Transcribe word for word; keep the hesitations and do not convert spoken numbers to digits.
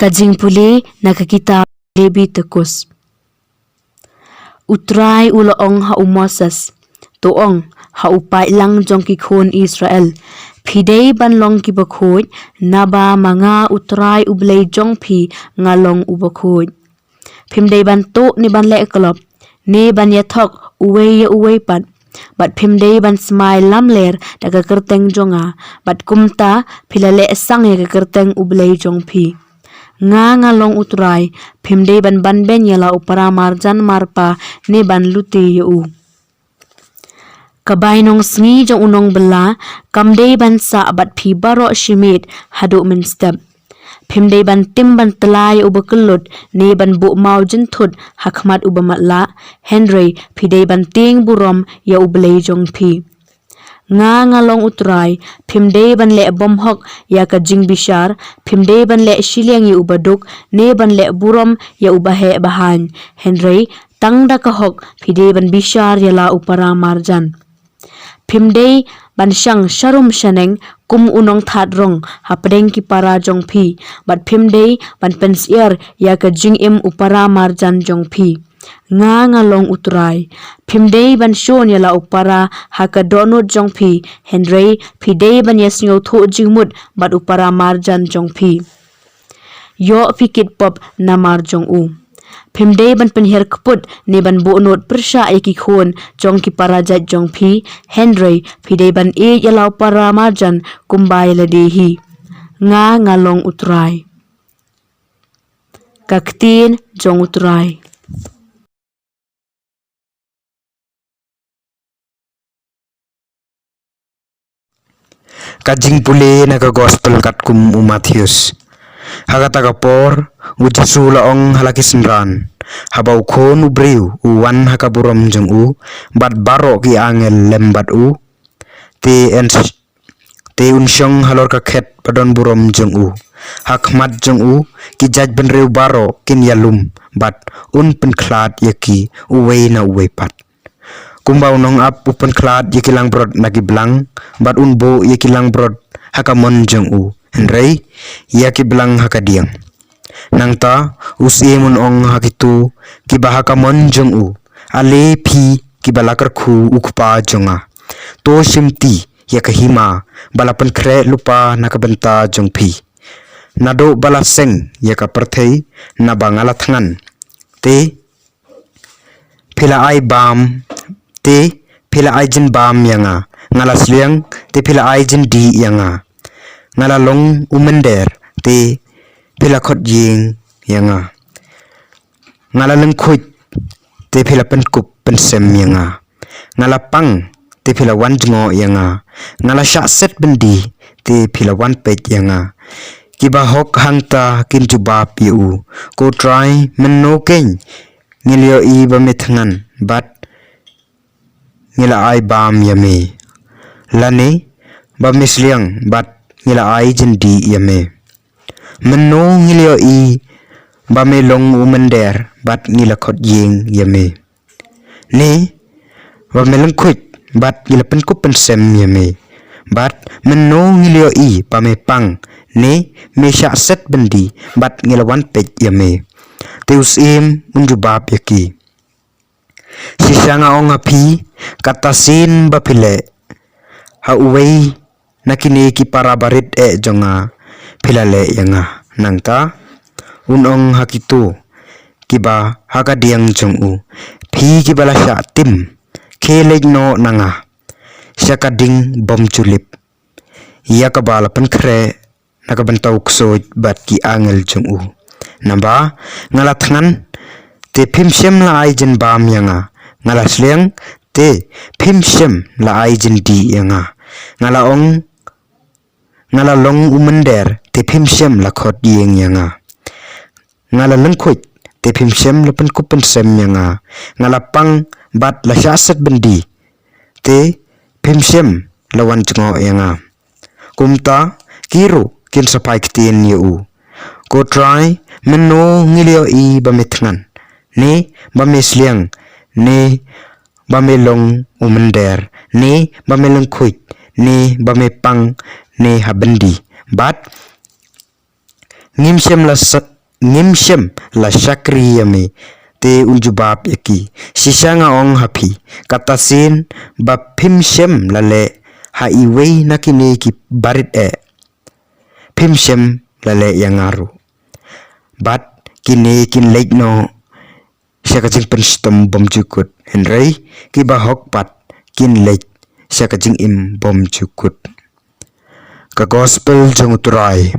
Ka jingpule na ka kitab Lebitikus. U Trai u la ong ha u Moses, to ong ha u paidlang jong ki khun Israel, phi dei ban long ki bakhuid, naba ma nga u Trai u Blei jong phi nga long u bakhuid. Phim dei ban tuh ne ban leh klop, ne ban ïathok uwei ïa uwei pat, bad phim dei ban smai lamler da ka kyrteng jong nga, bad kumta phi la leh sang ïa ka kyrteng u Blei jong phi. Nga nga long u Trai. Phim dei ban ban beiñ ïa la u para marjan marpa ne ban lute ïa u. Ka bainong sngi jong u nongbylla kam dei ban sah bad phi baroh shi miet haduh mynstep. Phim dei ban tim ban tylla ïa u bakyllut ne ban buh maw jynthut ha khmat u bamatlah, hynrei phi dei ban tieng burom ïa u Blei jong phi. Nga nga long u Trai. Phim dei ban leh bymhok ïa ka jingbishar, phim dei ban leh shiliang ïa u baduk ne ban leh burom ïa u baheh bahaiñ, hynrei tang da ka hok phi dei ban bishar ïa la u para marjan. Phim dei ban shang sharum shaneng kum u nongthad rong hapdeng ki para jong phi, bad phim dei ban pynsyiar ïa ka jingim u para marjan jong phi. Nga nga long u Trai. Phim dei ban shun ïa la u para ha ka dohnud jong phi, hynrei phi dei ban ïasngewthuh jingmut bad u para marjan jong phi. Ïoh phi kit pop namar jong u. Phim dei ban pynhiar kput ne ban buhnud pyrshah ïa ki khun jong ki para jait jong phi, hynrei phi dei ban ïeit ïa la u para marjan kumba ïa lade hi. Nga nga long u Trai. Ka ktien jong u Trai. Ka jingpule na ka gospel katkum u Mathaios. Ha kata ka por, u Jisu u la ong ha la ki synran, haba u Khun u briew u wan ha ka burom jong u, bad baroh ki angel lem bad u, te yn te un shong halor ka khet ba don burom jong u. Ha khmat jong u, ki jaitbynriew baroh kin ïalum, bad un pynkhlad ïa ki uwei na uwei pat. Kumba u nongap u pynkhlad ïa ki langbrot na ki blang, bad un buh ïa ki langbrot ha ka mon jong u, hynrei ïa ki blang ha ka dieng. Nangta u Syiem un ong ha kito kiba ha ka mon jong u, ale phi kiba la kyrkhu u Kpa jong nga, to shimti ïa ka hima ba la pynkhreh lypa na ka bynta jong phi, naduh ba la seng ïa ka pyrthei, naba nga la thngan, te phi la ai bam, te phi la ai jynbam ïa nga. Nga la sliang, te phi la ai jyndih ïa nga. Nga la long u mynder, te phi la khot ïing ïa nga. Nga la lyngkhuid, te phi la pynkup pynsem ïa nga. Nga la pang, te phi la wan jngoh ïa nga. Nga la shah set byndi, te phi la wan peit ïa nga. Kiba hok hangta kin jubab ïa u, ko Trai, mynno keiñ ngi la ïohi ba me thngan bad ngi la ai bam ïa me, lane ba me sliang bad ngi la ai jyndih ïa me? Mynno ngi la ïohi ba me long u mynder bad ngi la khot ïing ïa me, ne ba me lyngkhuid bad ngi la pynkup pynsem ïa me? Bad mynno ngi la ïohi ba me pang, ne me shah set byndi bad ngi la wan peit ïa me? Te u Syiem un jubab ïa ki, shisha nga ong ha phi, kata sien ba phi leh ha uwei na kine ki para barit eh jong nga, phi la leh ïa nga. Nangta un ong ha kito kiba ha ka dieng jong u, phi kiba la shah tim, khie leit noh na nga sha ka ding bym ju lip, ïa kaba la pynkhreh na ka bynta u Ksuid bad ki angel jong u. Naba nga la thngan, te phim shym la ai jynbam ïa nga. Nga la sliang, te phim shym la ai jyndih ïa nga. Nga la ong, nga la long u mynder, te phim shym la khot ïing ïa nga. Nga la lyngkhuid, te phim shym la pynkup pynsem ïa nga. Nga la pang bad la shah set byndi, te phim shym la wan jngoh ïa nga. Kumta ki ruh kin sa phai ktien ïa u, ko Trai, mynno ngi la ïohi ba me thngan, ne ba me sliang, ne ba me long u mynder, ne ba me lyngkhuid, ne ba me pang, ne ha byndi, bad ngim shym la sa-, ngim shym la shakri ïa me. Te un jubab ïa ki, shisha nga ong ha phi, kata sien ba phim shym la leh ha iwei na kine ki barit eh, phim shym la leh ïa nga ruh. Bad kine kin leit noh sha ka jingpynshitom bymjukut, hynrei ki bahok pat kin leit sha ka jingim bymjukut. Ka Gospel jong U Trai.